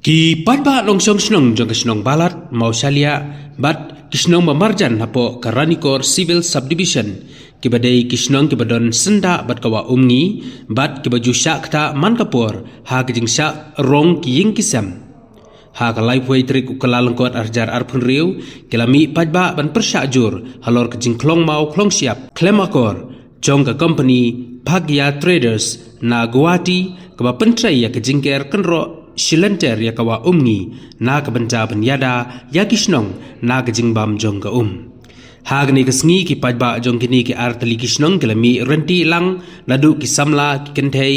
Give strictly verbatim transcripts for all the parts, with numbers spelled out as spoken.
Ki paidbah nongshong shnong jong ka shnong Balat, Mawshaliah, bad ki shnong ba marjan hapoh ka Ranikor Civil Subdivision, kiba dei ki shnong kiba don syndah bad ka Wah Umngi, bad kiba ju shah ktah man ka por ha ka jingshah rong ki ïing ki sem. Ha ka laiphew tarik u Kyllalyngkot arhajar arphew hynriew, ki la mih paidbah ban pyrshah jur halor ka jingkhlong maw khlong shyiap khlem akor jong ka kompani Bhagya Traders na Guwahati, kaba pyntrei ïa ka jingker kynroh shilynter ïa ka Wah Umngi, na ka bynta ban ïada ïa ki shnong na ka jingbam jong ka um. Ha kane ka sngi, ki paidbah jong kine ki artylli ki shnong ki la mih rynti lang naduh ki samla, ki kynthei,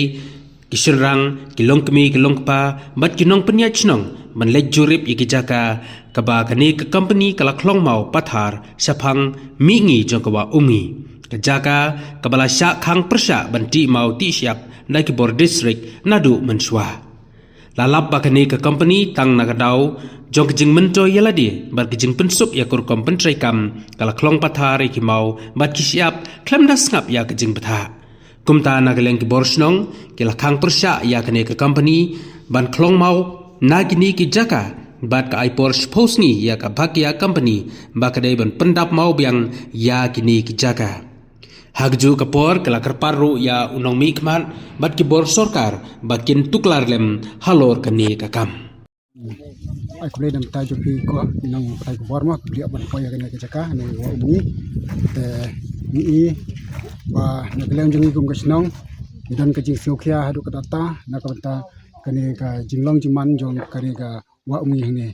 ki shynrang, ki longkmie, ki longkpa, bad ki nongpynïaid shnong, ban leit jurip ïa ki jaka kaba kane ka kompani ka la khlong maw pathar shaphang mihngi jong ka Wah Umngi, ka jaka kaba la shah khang pyrshah ban tih maw tih shyiap da ki bor distrik naduh mynshuwa. La lap ba kane ka kompani tang na ka daw jong ka jingmyntoi ïa lade bad ka jingpynsuk ïa ka rukom pyntreikam, ka la khlong pathar ïa ki maw bad ki shyiap khlem da sngap ïa ka jingbthah. Kumta, na ka liang ki bor shnong ki la khang pyrshah ïa kane ka kompani ban khlong maw na kine ki jaka, bad ka ai por shiphew sngi ïa ka Bhagya Company ba ka dei ban pyndap maw biang ïa kine ki jaka. Ha kajuh ka por, ka la kyrpad ruh ïa u nongmihkhmat bad ki bor sorkar ba kin tuklar lem halor kane ka kam. Ai khublei na ka bynta jong phi ko, nang pathai ka bor mo, khublei ban poi ïa kane ka jaka, kane ka Wah Umngi. Te ngi i ba na ka liang jong ngi kum ka shnong, ngi don ka jingsngewkhia haduh katta katta na ka bynta kane ka jinglong jingman jong kane ka Wah Umngi hangne.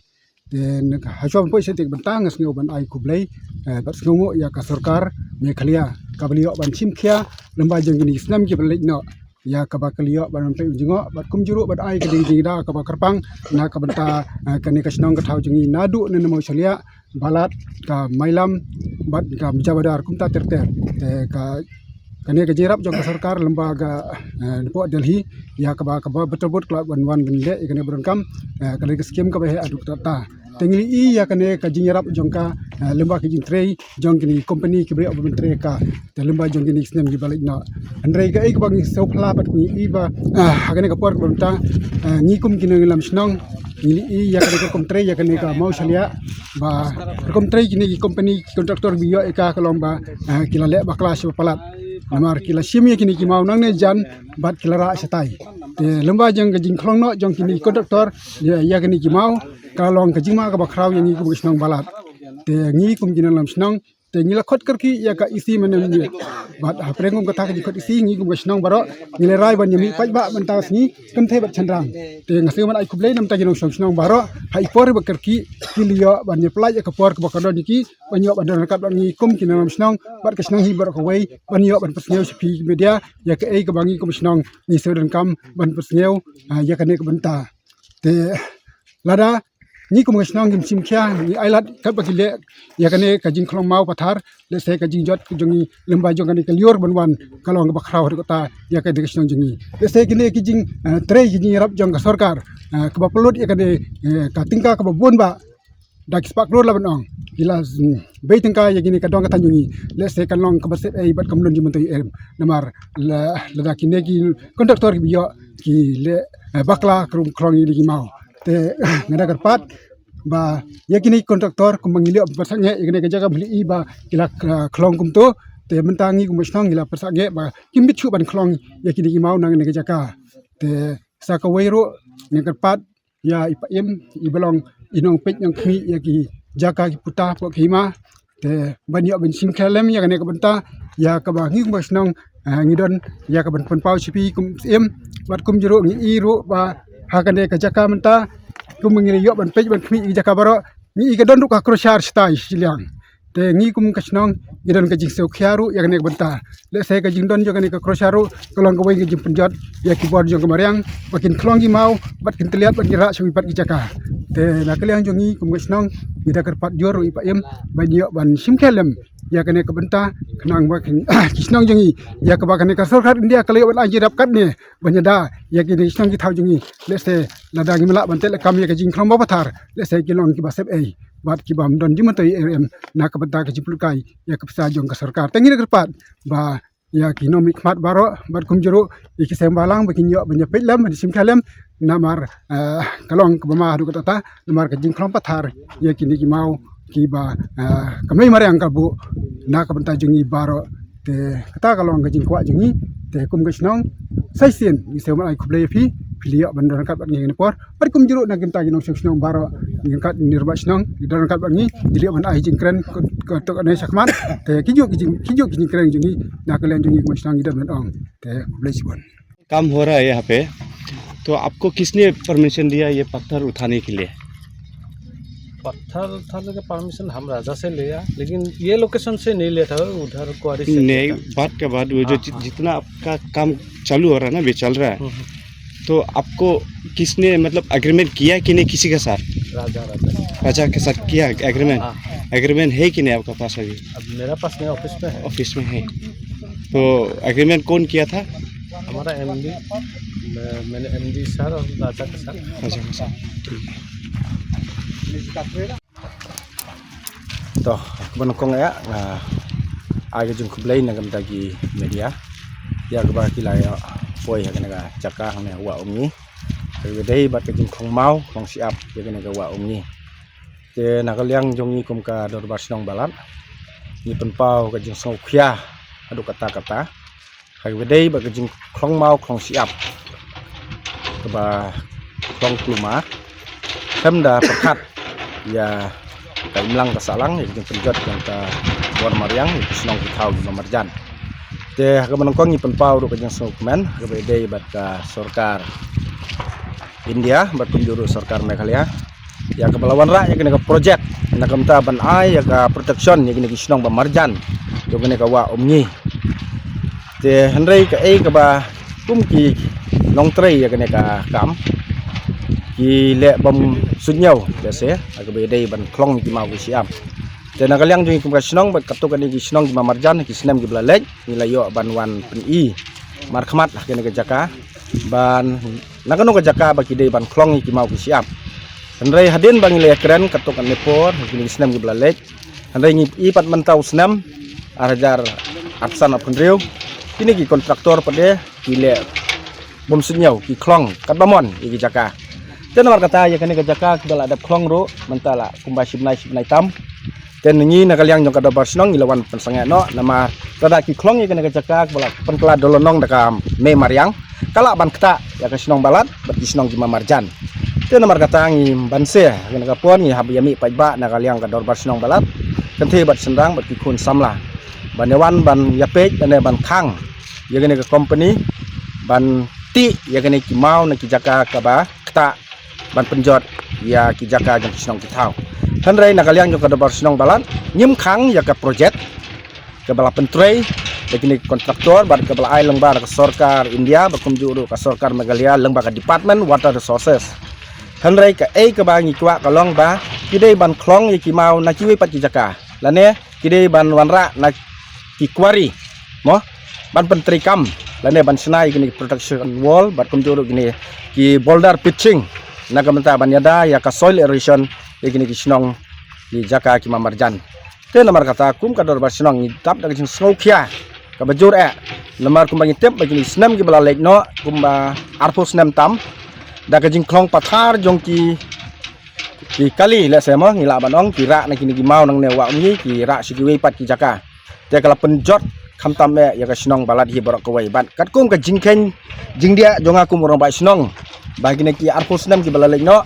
Te na ka, ha shuwa ban poi sha kata ka bynta, nga sngew ban ai khublei, eh, bad sngewnguh ïa ka sorkar Meghalaya kaba la ïoh ban shim khia lyngba jong kine ki snem kiba la leit noh, ïa kaba ka la ïoh ban pynpeit jingïoh bad kumjuh ruh ban ai ka dei ka jingïada kaba kyrpang na ka bynta, eh, kane ka shnong ka thaw jong ngi, naduh na Mawshaliah, Balat, ka Mailam bad ka Mjabadar, kumta ter ter. Te ka, kane ka jingïarap jong ka sorkar lyngba ka, eh, hapoh Delhi, ïa kaba, kaba bynta bud ka la wan wan ban leh ïa kane ba donkam, eh, kane ka skim kaba heh haduh katta katta. Te ngi la i ïa kane ka jingïarap jong ka, eh, lyngba ka jingtrei jong kine ki kompani kiba la ïoh ban trei ka, te lyngba jong kine ki snem kiba la leit noh. Hynrei kaei kaba ngi sngewphylla bad ngi i ba, eh, ha kane ka por kaba mynta, eh, ngi kum ki nongïalam shnong, ngi la i ïa kane ka rukom trei ïa kane ka Mawshaliah, ba rukom trei kine ki kompani, ki kontraktor ba ïoh ïa ka, ka long ba, eh, ki la leh bakla sha ba palat. Namar ki la shim ïa kine ki maw nangne jan bad ki la rah shatai. Te lyngba jong ka jingkhlong noh jong kine ki kontraktor ïa, ïa kine ki maw, ka long ka jingma kaba khraw ïa ngi kum ka shnong Balat. Te ngi kum ki nongïalam shnong, te ngi la khot kyrkieh ïa ka EC mynne mynne. Bad hapdeng kum kata ka jingkhot EC, ngi kum ka shnong baroh ngi la rai ban ïa mih paidbah mynta ka sngi, kynthei bad shynrang. Te nga sngew ban ai khublei na ka bynta ki nongshong shnong baroh, ha i por ba kyrkieh, ki la ïoh ban ïa pyllait ïa ka por kaba ka don ïa ki ban ïoh ban don ryngkat bad ngi kum ki nongïalam shnong bad ka shnong hi baroh kawei, ban ïoh ban pynsngew sha phi media ïa kaei kaba ngi kum shnong ngi sngew donkam ban pynsngew, ah, ïa kane ka bynta. Te lada ngi kum ka shnong ngim shim khia, ngi ailad katba ki leh ïa kane ka jingkhlong maw pathar, lehse ka jingjot jong ngi lyngba jong kane ka lyiur ban wan ka long kaba khraw haduh katta ïa kane ka shnong jong ngi. Lehse kine ki jing, eh, trei, ki jingïarap jong ka sorkar, eh, kaba pynlut ïa kane, eh, ka tyngka kaba bun ba da ki spah klur lah ban ong, ki la, mm, bei tyngka ïa kine ka dong ka thaiñ jong ngi. Lehse kan long kaba sep ei bad kam don jingmyntoi ei. Namar la, lada kine ki kontraktor kiba ïoh ki leh, eh, bakla ka rukom khlong ïa kine ki maw. Te nga da kyrpad ba ïa kine ki kontraktor kumba ngi la ïoh ban pynsangeh ïa kane ka jaka, ba ngi la i ba ki la, eh, khlong kumto. Te mynta ngi kum ka shnong ngi la pynsangeh ba kim bit shuh ban khlong ïa kine ki maw na kane ka jaka. Te sa kawei ruh nga kyrpad ïa i Paiem, iba long i nongpeit nongkhmih ïa ki jaka ki puta hapoh ka hima. Te ban ïoh ban shim khia lem ïa kane ka bynta, ïa kaba ngi kum ka shnong, eh, ngi don ïa ka ban pynpaw sha phi kum Syiem. Bad kumjuh ruh ngi i ruh ba ha kane ka jaka mynta, kumba ngi la ïoh ban peit ban khmih ïa ki jaka baroh, ngi i ka don ruh ka crusher shatai shiliang. Te ngi kum ka shnong ngi don ka jingsngewkhia ruh ïa kane ka bynta. Lehse ka jingdon jong kane ka crusher ruh ka long kawei ka jingpynjot ïa ki bor jong ka mariang ba kin khlong ki maw bad kin tylliat bad kin rah sha wi pat ki jaka. Te na ka liang jong ngi kum ka shnong ngi da kyrpad jur ruh i Paiem ban ïoh ban shim khia lem ïa kane ka bynta, khnang ba kin, ki shnong jong ngi, ïa kaba kane ka sorkar India ka la ïoh ban ai jingïarap katne ban ïada ïa kine ki shnong ki thaw jong ngi. Lehse lada ngim lah ban teh lakam ïa ka jingkhlong maw pathar, lehse ki long kiba sep ei bad kibym don jingmyntoi ei ei na ka bynta ka jingpynlut kai ïa ka pisa jong ka sorkar. Te ngi da kyrpad ba ïa ki nongmihkhmat baroh bad kumjuh ruh ïa ki seng balang ba kin ïoh ban ïa peit lem, ban ïa shim khia lem namar, eh, ka long kaba ma haduh katta katta, namar ka jingkhlong pathar ïa kine ki maw kiba, eh, ka mei mariang ka buh na ka bynta jong ngi baroh. Te kata ka long ka jingkwah jong ngi. Te kum ka shnong, sa shisien ngi sngewbha ban ai khublei ïa phi, phi la ïoh ban don ryngkat bad ngi ha kane ka por. Bad kumjuh ruh na ka bynta ki nongshong shnong baroh, ryngkat ngi ruh bad shnong, ki don ryngkat bad ngi, ki la ïoh ban ai jingkren ka, ka, ka, ka, shakhmat. Te kijuh ki jing, kijuh ki jingkren jong ngi na ka liang jong ngi kum ka shnong ngi don ban ong. Te khublei shibun. काम हो रहा है यहाँ पे, तो आपको किसने परमिशन दिया ये पत्थर उठाने के लिए? पत्थर उठाने का परमिशन हम राजा से लिया, लेकिन ये लोकेशन से नहीं लिया था, उधर क्वारी से लिया नहीं, था। बात का बात, वो जो हाँ, जि-, हाँ। जितना आपका काम चालू हो रहा है ना, अभी चल रहा है, हम्म, हम्म। तो आपको किसने, मतलब, एग्रीमेंट किया कि नहीं किसी के साथ? राजा, राजा। राजा के साथ किया एग्रीमेंट? हाँ। एग्रीमेंट है कि नहीं आपके पास अभी? अब मेरा पास नहीं, ऑफिस में है। ऑफिस में है। तो एग्रीमेंट कौन किया था? हमारा एमडी, मैं, मैंने एमडी सर और राजा के साथ। राजा के साथ। ठीक है। To, kaba nyngkong eh, nga ai ka jingkhublei na ka bynta ki media ïa kaba ki la ïa poi ha kane ka jaka hangne ha Wah Umngi. Kaba dei bad ka jingkhlong maw khlong shyiap ïa kane ka Wah Umngi. Te na ka liang jong ngi kum ka Dorbar Shnong Balat, ngi pynpaw ka jingsngewkhia haduh katta katta ha kaba dei bad ka jingkhlong maw khlong shyiap kaba khlong kulmar, khlem da pyrkhat ïa ka imlang ka sahlang, ïa ka jingpynjot jong ka bor mariang, ïa ki shnong ki thaw kiba marjan. Te ha kaba nyngkong ngi pynpaw ruh ka jingsngewkmen ha kaba dei bad ka sorkar India bad kumjuh ruh sorkar Meghalaya ïa kaba la wanrah ïa kane ka project na ka bynta ban ai ïa ka protection ïa kine ki shnong ba marjan jong kane ka Wah Umngi. Te hynrei kaei kaba kum ki nongtrei ïa kane ka kam ki leh bym suidñiew, te se ha kaba dei ban khlong ki maw ki shyiap. Te na ka liang jong ngi kum ka shnong bad katto katne ki shnong kiba marjan, ki snem kiba la leit, ngi la ïoh ban wan pyni markhmat ha kane ka jaka ban na kano ka jaka ba ki dei ban khlong ïa ki maw ki shyiap. Hynrei hadien ba ngi la ïakren katto katne por ha kine ki snem kiba la leit, hynrei ngi i pat mynta u snem ar hajar arphew san arphew hynriew, kine ki kontraktor pat de ki leh bym suidñiew, ki khlong katba mon ïa ki jaka. Te namar kata ïa kane ka jaka kiba la dep khlong ruh mynta la kumba shibnai shibnai tam. Te ngi na ka liang jong ka Dorbar Shnong ngi la wan pynsangeh noh namar lada ki khlong ïa kane ka jaka kaba la pynkylla da lynnong da ka mei mariang, ka lah ban ktah ïa ka shnong Balat bad ki shnong kiba marjan. Te namar kata ngi banse ha kane ka por ngi hap ïa mih paidbah na ka liang ka Dorbar Shnong Balat, kynthei bad shynrang bad ki khun samla, ban ïa wan ban ïa peit lane ban khang ïa kane ka company ban tih ïa kane ki maw na ki jaka kaba ktah ban pynjot ïa ki jaka jong ki shnong ki thaw. Hynrei na ka liang jong ka Dorbar Shnong Balat ngim khang ïa ka project kaba la pyntrei da kine ki kontraktor bad kaba la ai lyngba da ka sorkar India bad kumjuh ruh ka sorkar Meghalaya lyngba ka Department Water Resources. Hynrei kaei kaba ngi kwah ka long ba ki dei ban khlong ïa ki maw na kiwei pat ki jaka lane ki dei ban wanrah na ki quarry, mo, ban pyntreikam lane ban shna ïa kine ki protection wall bad kumjuh ruh kine ki boulder pitching na ka bynta ban ïada ïa ka soil erosion ïa kine ki shnong ki jaka kiba marjan. Te namar kata kum ka Dorbar Shnong ngi dap da ka jingsngewkhia kaba jur eh, namar kumba ngi tip ba kine ki snem kiba la leit noh kumba arphew snem tam da ka jingkhlong pathar jong ki ki kali, lehse mo ngi lah ban ong, ki rah na kine ki maw nangne Wah Umngi, ki rah sha kiwei pat ki jaka. Te ka la pynjot khamtam eh ïa ka shnong Balat hi baroh kawei bad katkum ka jingkheiñ jingdiah jong nga kum u rangbah shnong ba kine ki arphew snem kiba la leit noh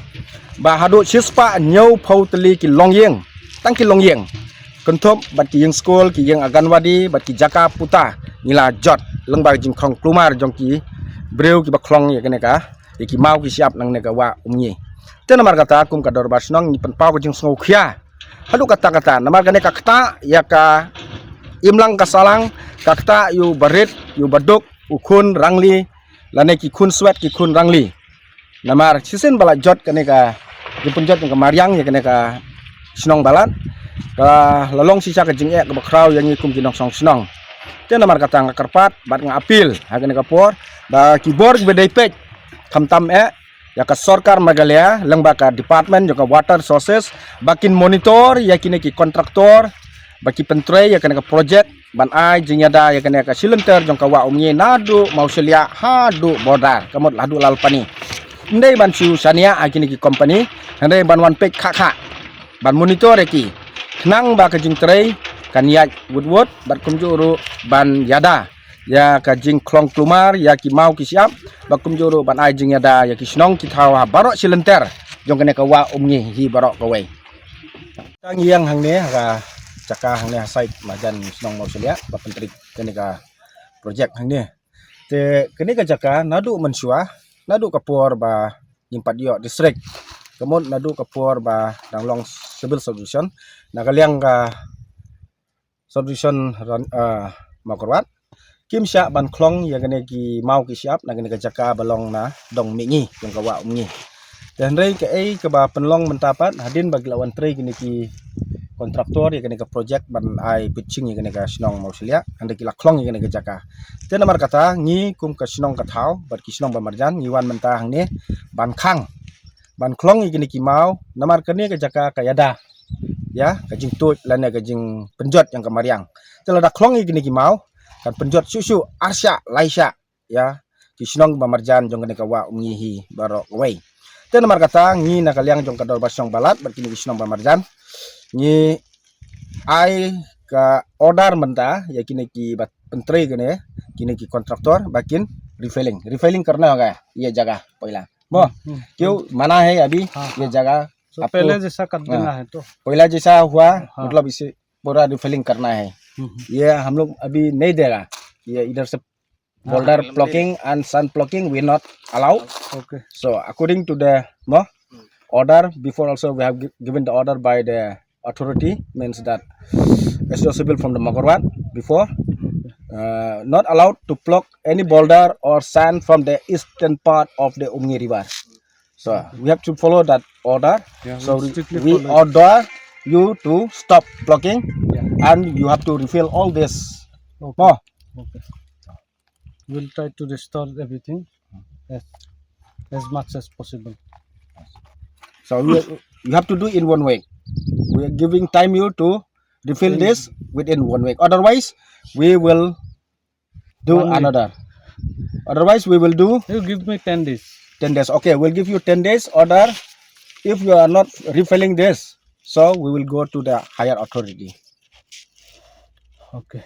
ba haduh shispah hynñiewphew tylli ki longïing, tang ki longïing, kynthup bad ki ïing skul, ki ïing Anganwadi bad ki jaka puta ngi la jot lyngba ka jingkhlong kulmar jong ki briew kiba khlong ïa kane ka ïa ki maw ki shyiap nangne ka Wah Umngi. Te namar kata kum ka Dorbar Shnong ngi pynpaw ka jingsngewkhia haduh katta katta namar kane ka ktah ïa ka imlang ka sahlang, ka ktah ïa u barit, ïa u baduk, u khun rangli lane ki khun swet ki khun rangli. Namar shisien ba la jot kane ka jingpynjot jong ka mariang ïa kane ka shnong Balat, ka la long shisha ka jingeh kaba khraw ïa ngi kum ki nongshong shnong. Te namar kata nga kyrpad bad nga appeal ha kane ka por ba ki bor kiba dei peit khamtam eh ïa ka sorkar Meghalaya lyngba ka department jong ka water resources ba kin monitor ïa kine ki kontraktor ba ki pyntrei ïa kane ka project ban ai jingïada ïa kane ka shilynter jong ka Wah Umngi naduh Mawshylliah haduh border, ka mut haduh Lalpani. Ym dei ban shu shaniah ha kine ki company, hynrei ban wan peit khah khah, ban monitor ïa ki, khnang ba ka jingtrei kan ïaid wut wut, bad kumjuh ruh ban ïada ïa ka jingkhlong kulmar ïa ki maw ki shyiap, bad kumjuh ruh ban ai jingïada ïa ki shnong ki thaw ha baroh shi lynter jong kane ka Wah Umngi hi baroh kawei. Tang ïeng hangne ha ka jaka hangne ha side marjan shnong Mawshylliah ba pyntrei kane ka project hangne. Te kane ka jaka naduh mynshuwa, naduh ka por ba ngim pat ïoh district, ka mut naduh ka por ba dang long civil subdivision, na ka liang ka subdivision Ran-, ah, Mawkyrwat, kim shah ban khlong ïa kane ki maw ki shyiap na kane ka jaka ba long na dong mihngi jong ka Wah Umngi. Te hynrei kaei kaba pynlong mynta pat, hadien ba ki la wan trei kine ki kontraktor ïa kane ka project ban ai pitching ïa kane ka shnong Mawshylliah, hynrei ki la khlong ïa kane ka jaka. Te namar kata ngi kum ka shnong ka thaw bad ki shnong ba marjan ngi wan mynta hangne ban khang, ban khlong ïa kine ki maw, namar kane ka jaka ka ïada ïa ka jingtuid lane ka jingpynjot ïa ka mariang. Te lada khlong ïa kine ki maw, kan pynjot shuh shuh ar shah lai shah ïa ki shnong ba marjan jong kane ka Wah Umngi hi baroh kawei. Te namar kata ngi na ka liang jong ka Dorbar Shnong Balat bad kine ki shnong ba marjan, ngi ai ka order mynta ïa kine ki ba pyntrei kane, kine ki kontraktor ba kin refilling. Refilling karna hoga ye jaga poila. Mo, क्यों मना है अभी ये जगह? So आपको पहले जैसा कर देना है तो? पहला जैसा हुआ, मतलब इसे पूरा रिफिलिंग करना है। ये हम लोग अभी नहीं देगा। ये इधर से boulder plucking and sand plucking we not allow. Okay. So according to the, no, order, before also we have gi-, given the order by the authority, means that S D O Civil from the Mawkyrwat before, uh, not allowed to pluck any boulder or sand from the eastern part of the Umngi River. So we have to follow that order. Yeah, so we strictly we follow it. Order you to stop plucking, yeah, and you have to refill all this. Okay. Mo. Okay. We'll try to restore everything as, as much as possible. So you, you have to do in one week. We are giving time you to refill this within one week. Otherwise, we will do another. Otherwise, we will do. You give me ten days. Ten days. Okay, we'll give you ten days order. If you are not refilling this, so we will go to the higher authority. Okay.